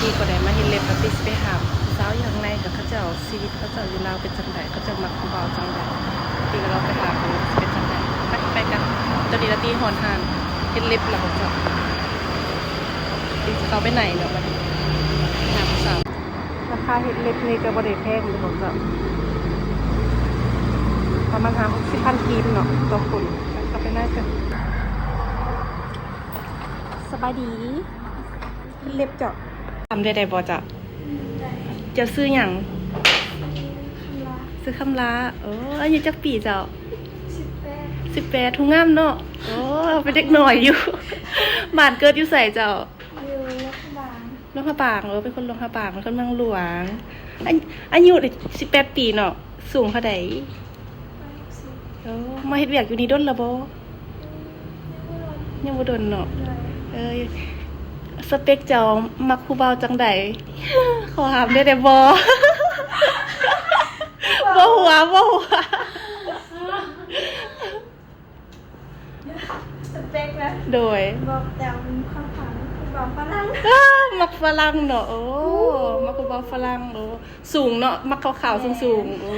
ທີ່ກໍໄດ້ມາເຮັດເລັບ ລາຕີຊິໄປຖາມຜູ້ສາວຢູ່ຂ້າງໃນ ວ່າເຂົາເຈົ້າ ຊີວິດເຂົາເຈົ້າຢູ່ລາວເປັນຈັ່ງໃດ ເຂົາເຈົ້າມັກຜູ້ບ່າວຈັ່ງໃດ. ລາຕີກໍລອງໄປຖາມເບິ່ງວ່າຊິເປັນຈັ່ງໃດ. ໄປ ໄປກັນ. ຕອນນີ້ລາຕີຮອດຮ້ານເຮັດເລັບແລ້ວເຈົ້າ. ລາຕີຊິເຂົ້າໄປໃນເນາະບັດນີ້ ຫາຜູ້ສາວ. ລາຄາເຮັດເລັບນີ້ກໍບໍ່ໄດ້ແພງເດ້ພວກເຈົ້າ ປະມານຫ້າຫົກສິບພັນກີບເນາະຕໍ່ຄົນ. ໄປ ເຂົ້າໄປໃນກັນ. ສະບາຍດີ. ເລັບເຈົ້າ. ຈຳໄດ້ ໄດ້ບໍ່ເຈົ້າ? ໄດ້. ເຈົ້າຊື່ຫຍັງ? ຊື່ຄຳລາ. ຊື່ຄຳລາ. ໂອ້ ອາຍຸຈັກປີເຈົ້າ? ສິບແປດ. ສິບແປດ. ຫູງາມເນາະ. ໂອ້ ເປັນເດັກນ້ອຍຢູ່. ບ້ານເກີດຢູ່ໃສເຈົ້າ? ຢູ່ຫຼວງພະບາງ. ຫຼວງພະບາງ. ໂອ້ ເປັນຄົນຫຼວງພະບາງ ເປັນຄົນເມືອງຫຼວງ. ອາ ອາຍຸສິບແປດປີເນາະ. ສູງເທົ່າໃດ? ຮ້ອຍຫົກສິບ. ໂອ້ ມາເຮັດວຽກຢູ່ນີ້ດົນແລ້ວບໍ່? ອືມ ຍັງບໍ່ດົນ. ຍັງບໍ່ດົນເນາະ. ໂດຍ. ເອີ ສະເປັກເຈົ້າມັກຜູ້ບ່າວຈັ່ງໃດ? ຂໍຖາມແດ່ໄດ້ບໍ່? ບໍ່ຫົວ ບໍ່ຫົວ. ສະເປັກນະ? ໂດຍ. ບອກເຈົ້າ ມີຄວາມຝັນ ຜູ້ບ່າວຝຣັ່ງ. ເອີ ມັກຝຣັ່ງເນາະ. ໂອ້ ອືມ ມັກຜູ້ບ່າວຝຣັ່ງ. ໂອ້ ສູງເນາະ ມັກຂາວໆ ແມ່ນ ສູງໆ. ໂອ້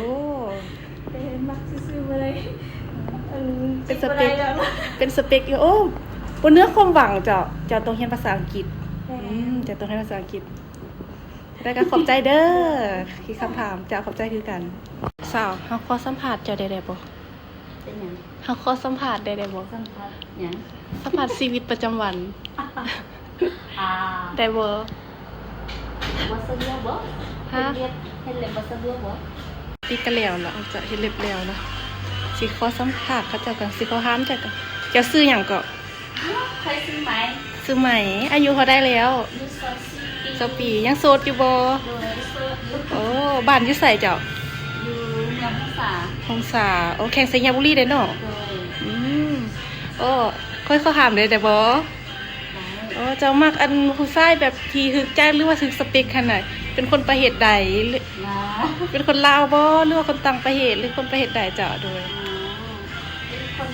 ແຕ່ມັກຊື່ໆ ບໍ່ໄດ້ ອັນ ເປັນສະເປັກ ເປັນສະເປັກຢູ່. ໂອ້ ບໍ່ເໜືອຄວາມຫວັງເຈົ້າ ເຈົ້າຕ້ອງຮຽນພາສາອັງກິດ. ແມ່ນ. ອືມ ເຈົ້າຕ້ອງຮຽນພາສາອັງກິດ. ແລ້ວກໍຂອບໃຈເດີທີ່ຄຳຖາມ. ເຈົ້າ ຂອບໃຈຄືກັນ. ສາວ ເຮົາຂໍສຳພາດເຈົ້າໄດ້ ໄດ້ບໍ່? ເປັນຫຍັງ? ເຮົາຂໍສຳພາດໄດ້ ໄດ້ບໍ່? ສຳພາດຫຍັງ? ສຳພາດຊີວິດປະຈຳວັນ. ອ່າ ໄດ້ບໍ່? ບໍ່ສະດວກບໍ່? ຮະ? ເຮັດວຽກ ເຮັດແລ້ວບໍ່ສະດວກບໍ່? ຕິກະແລ້ວລະ ຈະເຮັດເລັບແລ້ວລະ ຊິຂໍສຳພາດເຂົາເຈົ້າກ່ອນ ຊິຂໍຖາມເຈົ້າກ່ອນ. ເຈົ້າຊື່ຫຍັງເກາະ? ຂ້ອຍຊື່ໄມ. ຊື່ໄມ. ອາຍຸເທົ່າໃດແລ້ວ? ອາຍຸຊາວສີ່ປີ. ຊາວປີ. ຍັງໂສດຢູ່ບໍ່? ໂດຍ ໂສດຢູ່. ໂອ້ ບ້ານຢູ່ໃສເຈົ້າ? ຢູ່ເມືອງຫົງສາ. ຫົງສາ. ໂອ້ ແຂວງໄຊຍະບູລີເດ້ເນາະ? ໂດຍ. ອືມ ໂອ້ ຂ້ອຍຂໍຖາມໄດ້ ໄດ້ບໍ່? ໄດ້. ໂອ້ ເຈົ້າມັກອັນຜູ້ຊາຍແບບທີ່ຖືກໃຈ ຫຼືວ່າຖືກສະເປັກຫັ້ນນະ ເປັນຄົນປະເທດໃດ? ລາວ. ເປັນຄົນລາວບໍ່ ຫຼືວ່າຄົນຕ່າງປະເທດ ຫຼືຄົນປະເທດໃດເຈົ້າ? ໂດຍ. ອໍ ເປັນຄົນ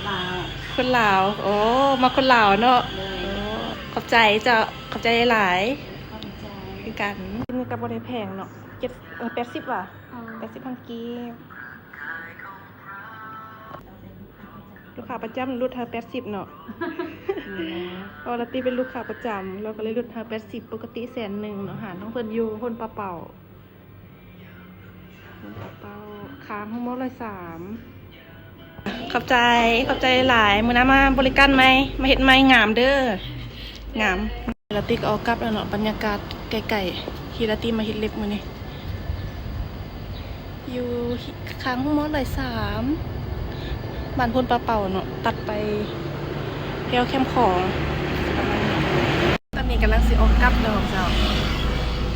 ລາວ. ຄົນລາວ. ໂອ້ ມັກຄົນລາວເນາະ. ໂດຍ. ໂອ້ ຂອບໃຈເຈົ້າ ຂອບໃຈຫຼາຍ. ຂອບໃຈ. ຄືກັນ. ນີ້ກໍບໍ່ໄດ້ແພງເນາະ ເຈັດ ເອີ ແປດສິບຫວາ? ອໍ ແປດສິບພັນກີບ. ລູກຄ້າປະຈຳຫຼຸດໃຫ້ແປດສິບເນາະ. ແມ່ນແລ້ວ. ເພາະວ່າລາຕີເປັນລູກຄ້າປະຈຳ ລາວກໍເລີຍຫຼຸດໃຫ້ແປດສິບ. ປົກກະຕິແສນໜຶ່ງເນາະ. ຮ້ານຂອງເພິ່ນຢູ່ໂພນປາເປົ້າ ໂພນປາເປົ້າ ຂ້າງໂຮງໝໍຮ້ອຍສາມ. ຂອບໃຈ ຂອບໃຈຫຼາຍ. ມື້ໜ້າມາບໍລິການໃໝ່ ມາເຮັດໃໝ່. ງາມເດີ ງາມ. ລາຕີກໍອອກກັບແລ້ວເນາະ. ບັນຍາກາດໃກ້ໆ ທີ່ລາຕີມາເຮັດເລັບມື້ນີ້ ຢູ່ຂ້າງໂຮງໝໍຮ້ອຍສາມ ບ້ານໂພນປາເປົ້າເນາະ ຕັດໄປແຖວແຄມຂອງ ປະມານນີ້. ຕອນນີ້ກຳລັງຊິອອກກັບແລ້ວເຈົ້າ.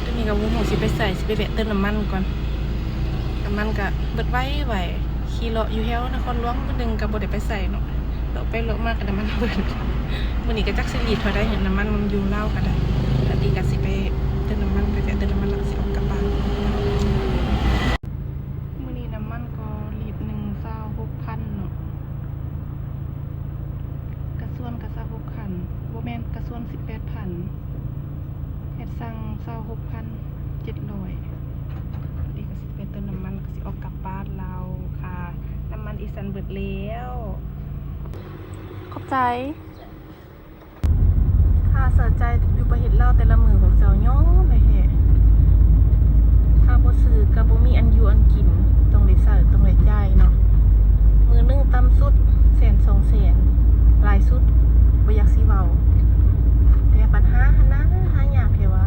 ຕອນນີ້ກໍບໍ່ຮູ້ຊິໄປໃສ ຊິໄປແວະເຕີມນ້ຳມັນກ່ອນ. ນ້ຳມັນກໍເບິດໄວໆ. ຂີ່ເລາະຢູ່ແຖວນະຄອນຫຼວງມື້ໜຶ່ງກໍບໍ່ໄດ້ໄປໃສເນາະ. ເລາະໄປເລາະມາກໍນ້ຳມັນເບິດ. ມື້ນີ້ກໍຈັກຊິລີດເທົ່າໃດ ນ້ຳມັນຢູ່ລາວກໍໄດ້. ລາຕີກໍຊິໄປເຕີມນ້ຳມັນ ໄປແວະເຕີມນ້ຳມັນ ແລ້ວກໍຊິອອກກັບບ້ານ. ມື້ນີ້ນ້ຳມັນກໍລີດໜຶ່ງຊາວຫົກພັນເນາະ. ກາຊວນກໍຊາວຫົກພັນ ບໍ່ແມ່ນ ກາຊວນສິບແປດພັນ. ແອດຊັງຊາວຫົກພັນເຈັດຮ້ອຍ. ນີ້ກໍຊິໄປເຕີມນ້ຳມັນ ກໍຊິອອກກັບບ້ານລາວ. ຄ່ານ້ຳມັນອີສັນເບິດແລ້ວ. ຂອບໃຈ. ຄ່າໃຊ້ຈ່າຍຢູ່ປະເທດລາວແຕ່ລະມື້ພວກເຈົ້າຍອມແທ້ໆ. ຖ້າບໍ່ຊື້ກໍບໍ່ມີອັນຢູ່ອັນກິນ ຕ້ອງໄດ້ໃຊ້ ຕ້ອງໄດ້ຈ່າຍເນາະ. ມື້ໜຶ່ງຕ່ຳສຸດແສນສອງແສນ ຫຼາຍສຸດບໍ່ຢາກຊິເວົ້າ. ແຕ່ບັດຫາຫັ້ນນະ ຫາຍາກແທ້ວ່າ.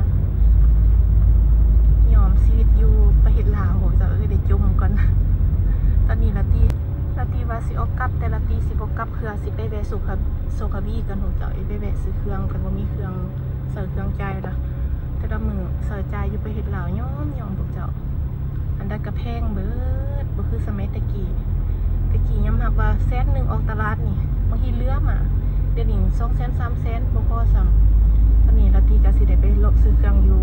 ຍອມຊີວິດຢູ່ປະເທດລາວ ພວກເຈົ້າເອີຍ ໄດ້ຈົ່ມກ່ອນ. ຕອນນີ້ລາຕີ ລາຕີວ່າຊິອອກກັບ ແຕ່ລາຕີຊິບໍ່ກັບ ເພື່ອຊິໄປແວະ ໂຊຄາ ໂຊຄາບີກ່ອນ ພວກເຈົ້າເອີຍ. ໄປແວະຊື້ເຄື່ອງ ຄັນບໍ່ມີເຄື່ອງ ໃຊ້ເຄື່ອງຈ່າຍລະ ແຕ່ລະມື້ໃຊ້ຈ່າຍຢູ່ປະເທດລາວຍອມໆ ພວກເຈົ້າ. ອັນໃດກໍແພງເບິດ ບໍ່ຄືສະໄໝແຕ່ກີ້. ແຕ່ກີ້ຍອມຮັບວ່າແສນໜຶ່ງອອກຕະຫຼາດນີ້ ບາງທີເຫຼືອມາ. ດຽວນີ້ສອງແສນ ສາມແສນ ບໍ່ພໍຊ້ຳ. ຕອນນີ້ລາຕີກໍຊິໄດ້ໄປເລາະຊື້ເຄື່ອງຢູ່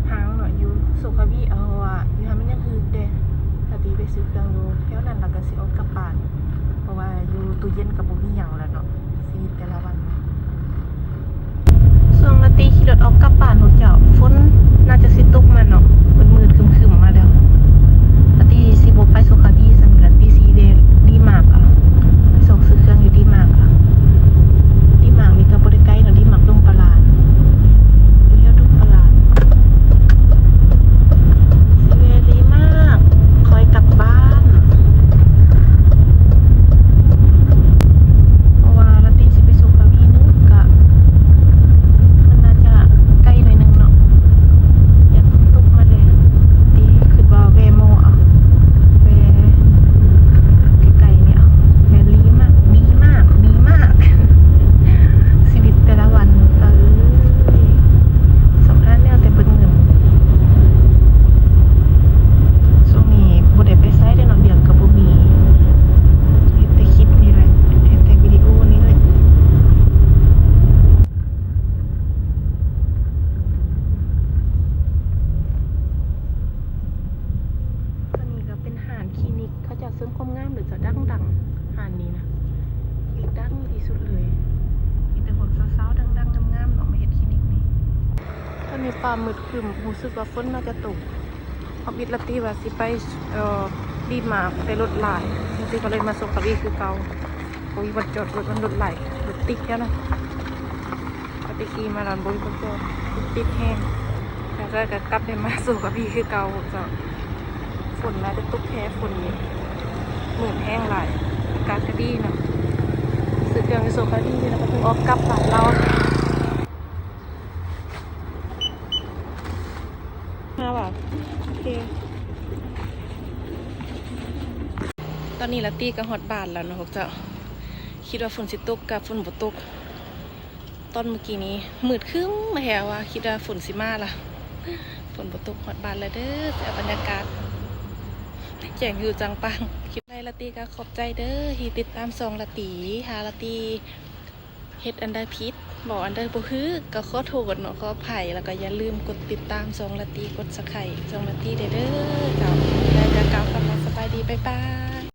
ຫ້າງເນາະ ຢູ່ໂຊຄາບີ ເພາະວ່າຢູ່ຫັ້ນມັນຍັງຖືກແດ່. ລາຕີໄປຊື້ເຄື່ອງຢູ່ແຖວນັ້ນ ແລ້ວກໍຊິອອກກັບບ້ານ ເພາະວ່າຢູ່ຕູ້ເຢັນກໍບໍ່ມີຫຍັງແລ້ວເນາະ. ຊີວິດແຕ່ລະວັນ. ຊ່ວງລາ ຂີ່ລົດອອກກັບບ້ານພວກເຈົ້າ ຝົນໜ້າຈະຊິຕົກມາເນາະ ມືດໆຄຶ້ມໆມາແລ້ວ. ລາຕີຊິບໍ່ໄປໂຊກາບີຊ້ຳ ລາຕີຊິໄດ້ດີມາກອະ ໄປສົ່ງຊື້ເຄື່ອງຢູ່ດີມາກອະ. ດີມາກນີ້ກໍບໍ່ໄດ້ໄກເນາະ ດີມາກດົງປະຫຼານ ຢູ່ແຖວດົງປະຫຼານ. ຊິແວ່ດີມາກ ຄ່ອຍກັບບ້ານ ເພາະວ່າລາຕີຊິໄປໂຊກາບີໜຶ່ງ ກະມັນໜ້າຈະໄກໜ້ອຍໜຶ່ງເນາະ ຢ້ານຝົນຕົກມາແລ້ວ. ຕີຄິດວ່າແວ່ມໍເອົາ ແວ່ໃກ້ໆນີ້ເອົາ ແວ່ລີມາກ ດີມາກ ດີມາກ. ຊີວິດແຕ່ລະວັນ ຕາເອີຍ ສຳຄັນແນວແຕ່ເບິ່ງເງິນ. ຊ່ວງນີ້ບໍ່ໄດ້ໄປໃສເດ້ເນາະ ວຽກກໍບໍ່ມີ ເຮັດແຕ່ຄລິບນີ້ແຫຼະ ເຮັດແຕ່ວິດີໂອນີ້ແຫຼະ. ອັນນີ້ກໍເປັນຮ້ານຄລີນິກ ເຂົາເຈົ້າເສີມຄວາມງາມເດີ ເຈົ້າ ດັງໆ ຮ້ານນີ້ນະ ຄືດັງທີ່ສຸດເລີຍ ມີແຕ່ພວກສາວໆດັງໆງາມໆເນາະ ມາເຮັດຄລີນິກນີ້. ຕອນນີ້ຟ້າມືດຄຶ້ມ ຮູ້ສຶກວ່າຝົນໜ້າຈະຕົກ. ທຳອິດລາຕີວ່າຊິໄປ ເອີ ດີມາກ ແຕ່ລົດຫຼາຍ ລາຕີກໍເລີຍມາໂຊກາບີຄືເກົ່າ. ບໍ່ມີບ່ອນຈອດລົດ ມັນລົດຫຼາຍ ລົດຕິດແທ້ນະ. ລາຕີຂີ່ມາແລ້ວບໍ່ມີບ່ອນຈອດ ລົດຕິດແຮງ. ຈັ່ງໃດກໍກັບໄດ້ມາໂຊກາບີຄືເກົ່າເຈົ້າ. ຝົນໜ້າຈະຕົກແທ້ ຝົນນີ້ ມືດແຮງຫຼາຍ. ອາກາດກໍດີເນາະ ຊື້ເຄື່ອງຢູ່ໂຊກາບີນີ້ ແລ້ວກໍເພິ່ງອອກກັບບ້ານລາວ. ມາວ່າ ໂອເຄ ຕອນນີ້ລາຕີກໍຮອດບ້ານແລ້ວເນາະພວກເຈົ້າ. ຄິດວ່າຝົນຊິຕົກ ກໍຝົນບໍ່ຕົກ. ຕອນມື້ກີ້ນີ້ມືດຄຶ້ມມາແທ້ວ່າ ຄິດວ່າຝົນຊິມາລະ ຝົນບໍ່ຕົກ. ຮອດບ້ານແລ້ວເດີ ເປັນບັນຍາກາດແຈ້ງຢູ່ຈັງປາງ. ຄລິບໃດລາຕີກໍຂອບໃຈເດີທີ່ຕິດຕາມຊ່ອງລາຕີ. ຖ້າລາຕີ ເຮັດອັນໃດຜິດ ເວົ້າອັນໃດບໍ່ຖືກ ກໍຂໍໂທດເນາະ ຂໍອະໄພ ແລ້ວກໍຢ່າລືມກົດຕິດຕາມຊ່ອງລາຕີ ກົດຊັບສະໄຄຣບ໌ຊ່ອງລາຕີແດ່ເດີເຈົ້າ. ແລ້ວກໍກ່າວຄຳວ່າສະບາຍດີ ບາຍບາຍ.